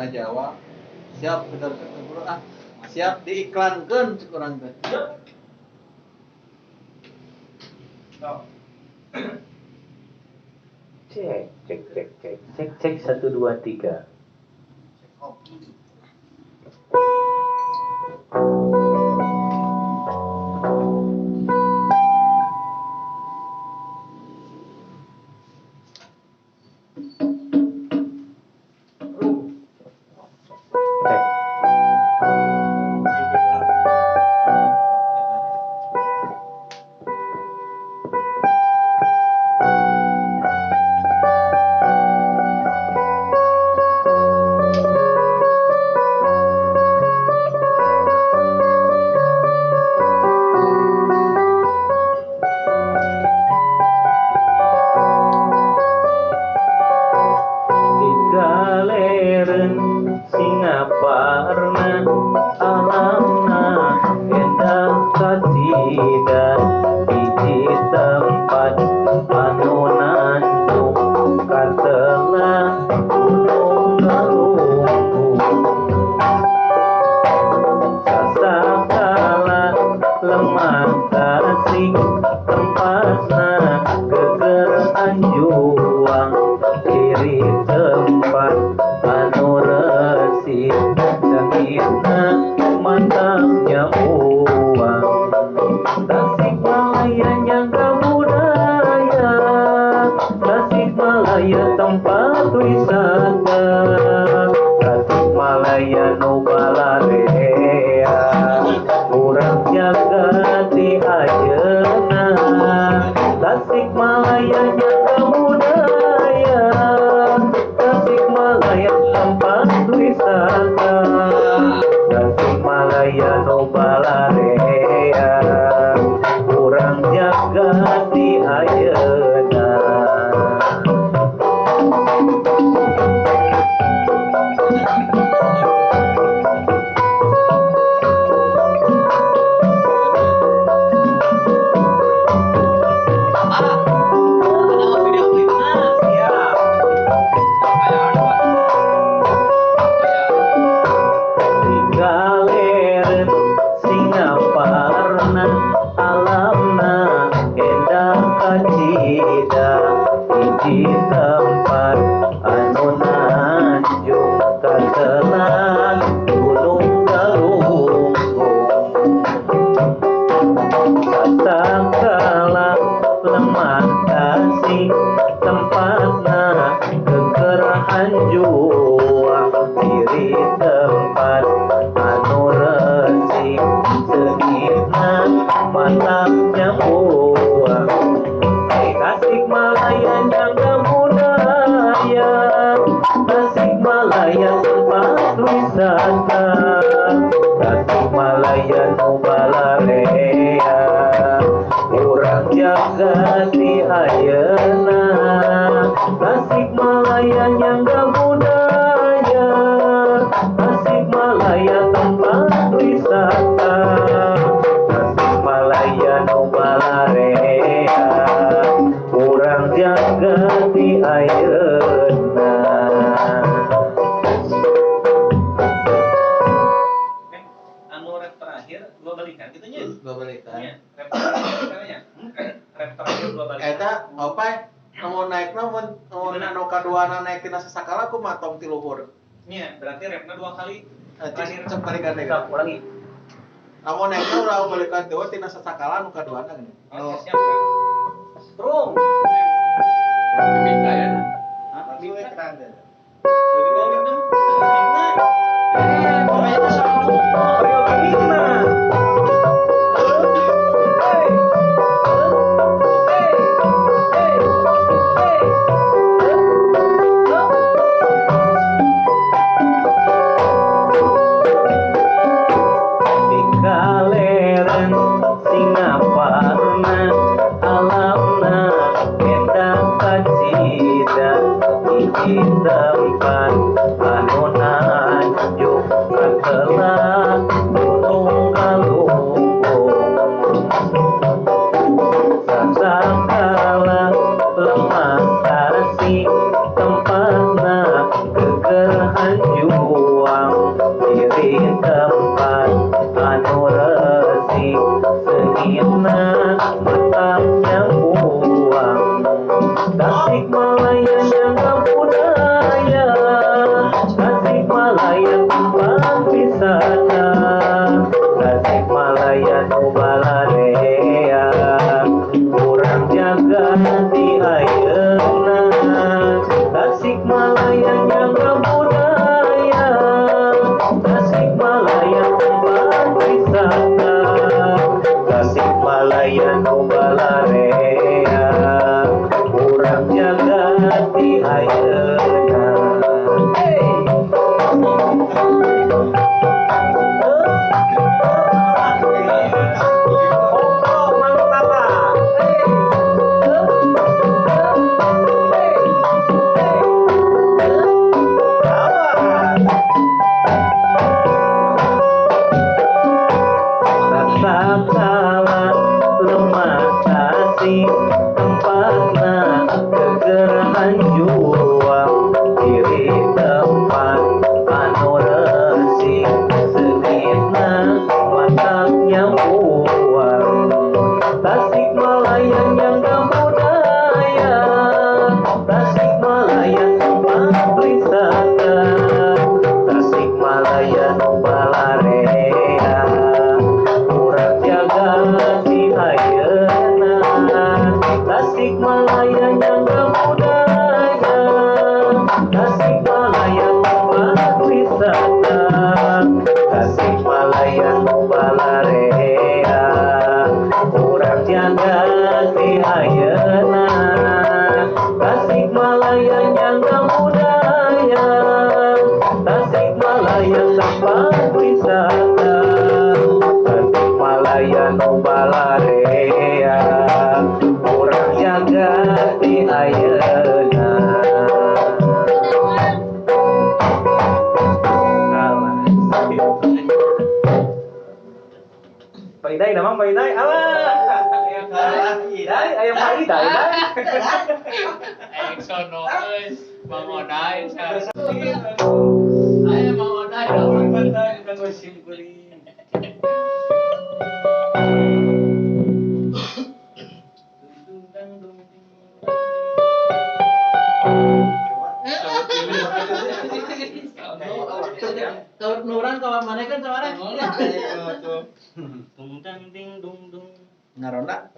Tanah Jawa. Siap bener bro ah. Siap diiklankeun cek urang teh. Cek cek cek cek cek cek 1 2 3. Berarti repna 2 kali. Cek balikan deh. Ulangi. Lamun naikna urang balikan teh tina sasakala nu kaduana gini. Oke, siap. Strong. Minta ya. Hah? Minta keren deh. Jadi gua minta. Minta. Pokoknya sama lu. Minta. Tempat anu nanjuk katelah. Seungitna matak nyampuang Tasikmalaya nyangga budaya Tasikmalaya tempat wisata Tasikmalaya nu balarea Urang jaga ti ayeuna Tasikmalaya nyangga budaya Tasikmalaya tempat wisata Tasikmalaya nu balarea Urang jaga ti ayeuna. Hey! Oh, Mang Tata. Hey! Hey! Hey! Awas. Sasakala lemah tasik tempatna kegerahan juang diri tempat anu resik seungitna matak nyampuang Tasikmalaya nyangga budaya Tasikmalaya tempat wisata Tasikmalaya nu balarea Urang jaga ti ayeuna Tasikmalaya nyangga budaya Tasikmalaya tempat wisata Tasikmalaya nu balarea Urang jaga ti ayeuna Tasikmalaya nyangga budaya Tasikmalaya tempat wisata Tasikmalaya nu balarea Urang jaga ti ayeuna. Alah. Pak Idai, nama Pak Idai. Alah. Idai, ayam Pak Idai, Idai. Aing sono euy, Mang Odai. Ayo Mang Odai. Kalau nuran kalau mana kan sama mana? Dung dang ding dung dung. Ngaronda.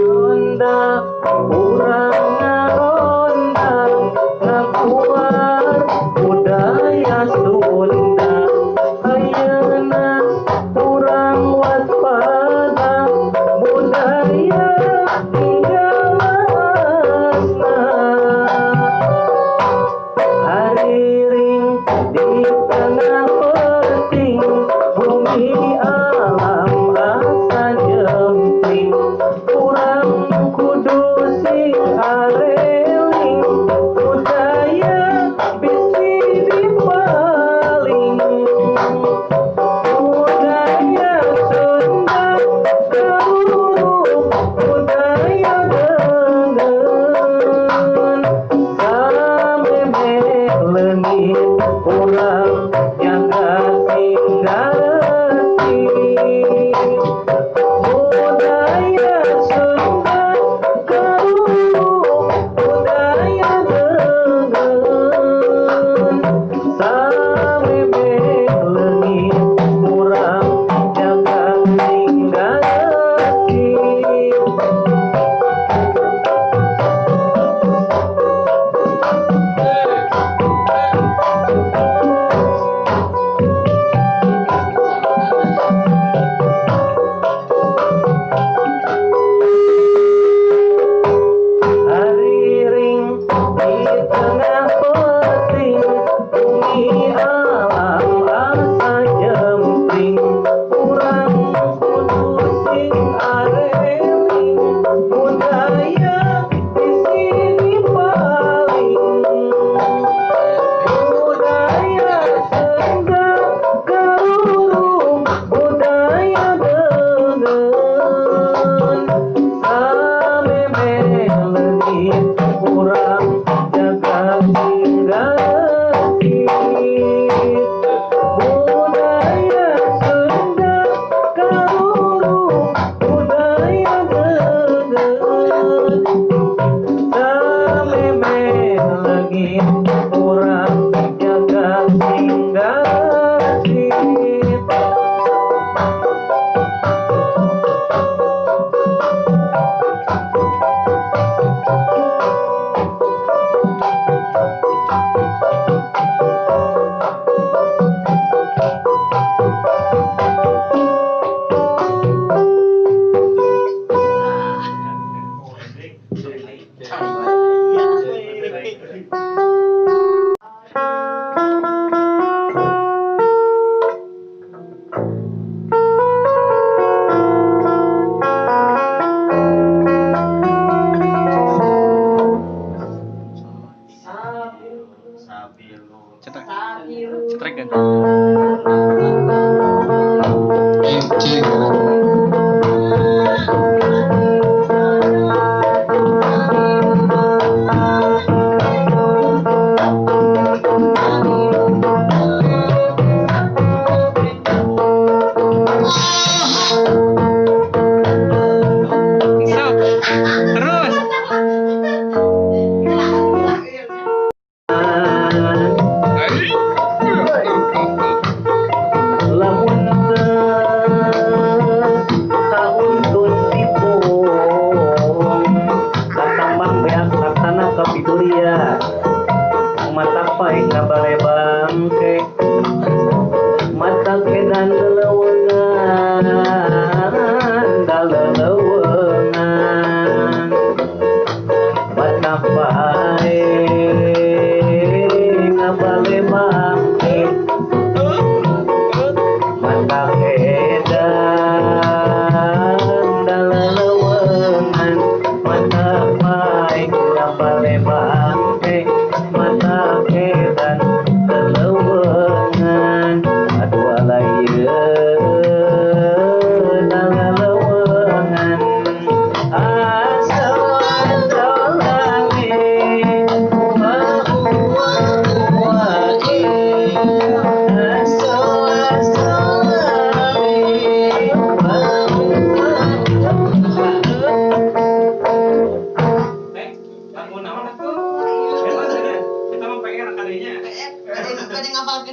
Ronda, urang ngaronda, ngakuar budaya Sunda. Ayeuna urang waspada,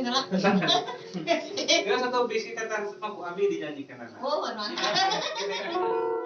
Dibikeun lah. Kira satu bisi kata ku abi dinyanyikan anak. Oh, mana.